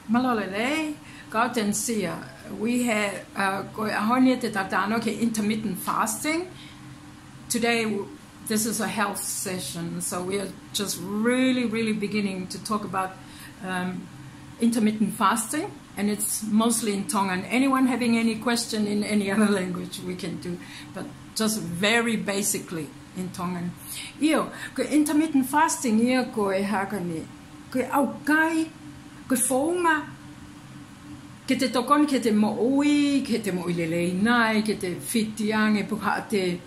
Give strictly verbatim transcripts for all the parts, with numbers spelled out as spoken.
Mālō e lelei, kau Tensia. We had, uh, ko e ʻaho ni te tau talanoa ki he intermittent fasting. Today, w-, this is a health session, so we are just really, really beginning to talk about, um, intermittent fasting, and it's mostly in Tongan. Anyone having any question in any other language, we can do, but just very basically in Tongan. ʻIo, ko e intermittent fasting ia ko e hā ka ni, ko e ʻaukai, ko e founga ke te tokoni ki heʻete moʻui, ki heʻete moʻui lelei nai, ki heʻete fiti ange, pe ko e hā te,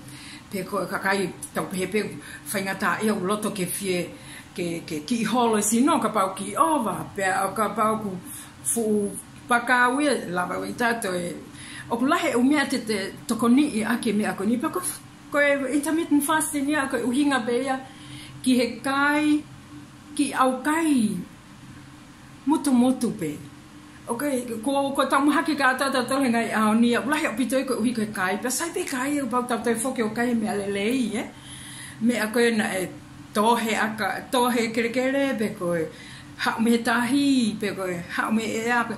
pe ko e kakai tau pehē pē faingataʻaʻia ʻoku loto ke fie, ke, ke kiʻi holo e sino, kapau kiʻi ʻova, pea ʻo kapau ʻoku fuʻu pakau ia, lava ʻo ʻitātā ē. ʻOku lahi e ʻū meʻa te te tokoniʻi ʻaki e meʻa ko eni, pea ko, ko e intermittent fasting ia, ko e ʻuhinga pē ia ki he kai, kiʻi ʻaukai mutumutu pē. ʻOku, ko, ko ʻetau mahaki kātoa ʻatautolu he ngaahi ʻaho ni, ʻoku lahi ʻaupito ia koeʻuhi ko e kai, pea sai pē kai, ʻoku pau tau toe foki ʻo kai e meʻa lelei, ē? Meʻa ko ē naʻe tohe ʻaki, tohe kelekele, pe ko e haʻu mei he tahi, pe ko e haʻu mei he ʻea, pe,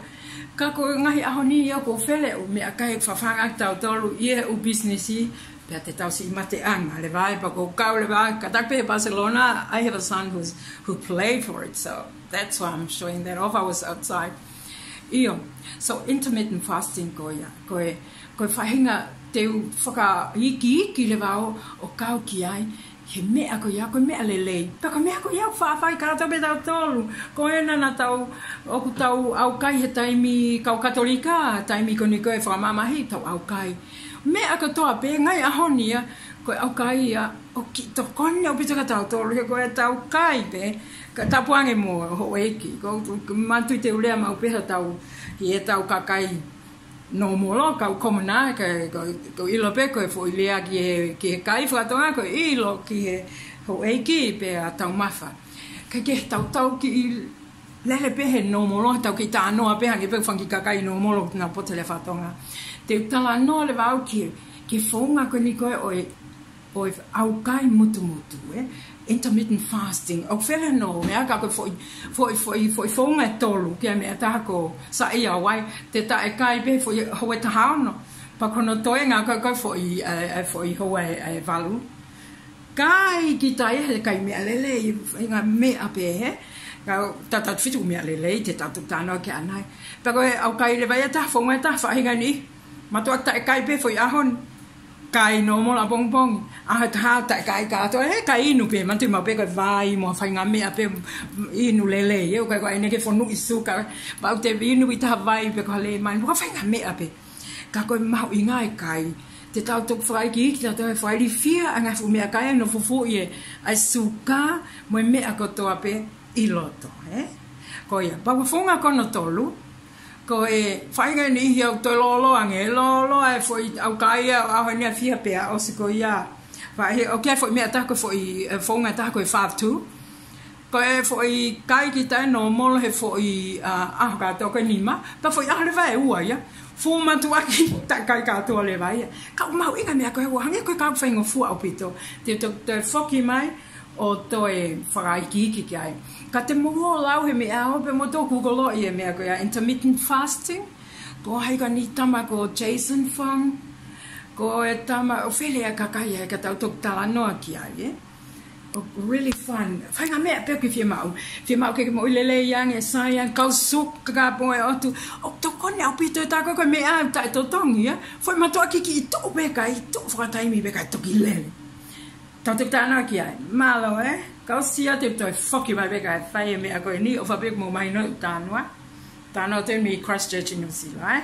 ka ko e ngaahi ʻaho ni ia ʻoku fele ʻū meʻakai ʻoku fafanga kitautolu ʻi he ʻū pisinisi, pea te tau siʻi mateʻanga, leva ai pea ʻoku ou kau leva ai, kātaki pē he Barcelona, I have a son who's, who play for it, so that's why I'm showing that off. I was outside. ʻIo, so intermittent fasting ko ia, ko e, ko e faʻahinga te u fakaikiiki leva ʻo, ʻo kau ki ai, he meʻa ko ia, ko e meʻa lelei. Pea ko e meʻa ko ia ʻoku faʻa fai kātoa pē tautolu. Ko ena naʻa tau, ʻoku tau ʻaukai he taimi kau Katolika, taimi ko eni ko e fakamamahi, tau ʻaukai. Meʻa kotoa pē, ngaahi ʻaho ni ia, ko e ʻaukai ia, ʻoku kiʻi tokoni ʻaupito kia tautolu, he ko ʻetau kai pē, ka tāpuange mo houʻeiki. Ko, ko, ko e manatuʻi te u lea maʻu pē hotau, ki heʻetau kakai nōmolo, kau komona, ka, ko, ko e ʻilo pē ko e foʻi lea ki he, ki he kai faka-Tonga, ko e ʻilo ki he houʻeiki pea taumafa. Ka ke tau tau kiʻi lele pē he nōmolo, tau kiʻi talanoa pē hangē pē ko e fanga kiʻi kakai nōmolo, naʻa poto lea faka-Tonga. Te u talanoa leva au ki he, ki he founga ko eni ko ē ʻo e, ʻo e ʻaukai mutumutu, ē? Intermittent fasting. ʻOku fele hono meʻa ka ko e foʻi, foʻi, foʻi, foʻi founga ʻe tolu, ki he meʻa ʻe taha ko e saiʻia ʻo e vai, te ta ʻe kai pē foʻi houa ʻe taha ono. Pea ko hono toenga ko e, ko e foʻi, ē, ē, foʻi houa ʻe, ʻe valu. Kai kita ia he kai meʻa lelei, faʻahinga meʻa pē, ē? Ka tau tau fitu meʻa lelei, te tau talanoa ki ai ʻanai. Pea ko e ʻaukai leva ia ʻe taha, founga ʻe taha, faʻahinga ni. Mātuʻaki ta ʻe kai pē foʻi ʻaho ni. Kai nōmolo ʻapongipongi. ʻAho ʻe taha ta ʻe kai kātoa, ē, kai inu pē, manatuʻi maʻu pē ko e vai, mo e faʻahinga meʻa pē, inu lelei, ē, ʻoku ʻikai ko ʻene ke fonu ʻi suka, pau te inu ʻi taha vai, pe ko ha lēmani, mo e faʻahinga meʻa pē. Ka ko e mahuʻinga e kai, te tau toki fakaikiiki, te tau toe fakailifia ʻa e ngaahi fuʻu meʻakai ʻe nofo fuʻu ʻi he, ʻa e suka, mo e meʻa kotoa pē ʻi loto, ē? Ko ia, pea ko e founga ko hono tolu, ko e faʻahinga niʻihi ʻoku toe lōloa ange, lōloa e foʻi ʻaukai ia, ʻaho ni ʻa e fiha pea ʻosi ko ia. Faʻahi-, ʻoku ʻi ai e foʻi meʻa ʻe taha ko e foʻi, ē, founga ʻe taha ko e five two. Ko e foʻi kai kita ʻe nōmolo he foʻi, ā, ʻaho kātoa ko e nima, pea foʻi ʻaho leva ʻe ua ia. Fuʻu mātuʻaki ta ʻe kai kātoa leva ia. Ka ʻoku mahuʻinga e meʻa ko ē ʻoku hangē ko e kau faingofua ʻaupito. Te u toe, toe foki mai ʻo toe fakaikiiki ki ai. Ka te mou ō lau he meʻa ʻo pē mou toe Google ʻi he meʻa ko ia intermittent fasting. Ko hai ka ni tama ko Jason Fung. Ko e tama ʻo fele ʻa e kakai ʻe ka tau toki talanoa ki ai, ē? ʻOku really fun. Faʻahinga meʻa pē ʻoku ke fiemaʻu. Fiemaʻu ke ke moʻui lelei ange, sai ange, kau suka, ka pō e ʻotu. ʻOku tokoni ʻaupito ʻe taha ko e meʻa ʻe taha ʻe totongi, ē? Foʻi mātuʻaki kiʻi tuʻu pē kai, tuʻu fakataimi pē kai toki lele. Tau toki talanoa ki ai. Mālō, ē? Kau Sia te u toe foki mai pē kai fai e meʻa ko eni, ʻofa pē ke mou mahino ʻeku talanoa. Talanoa atu mei Christchurch ʻi Nuʻusila, ē?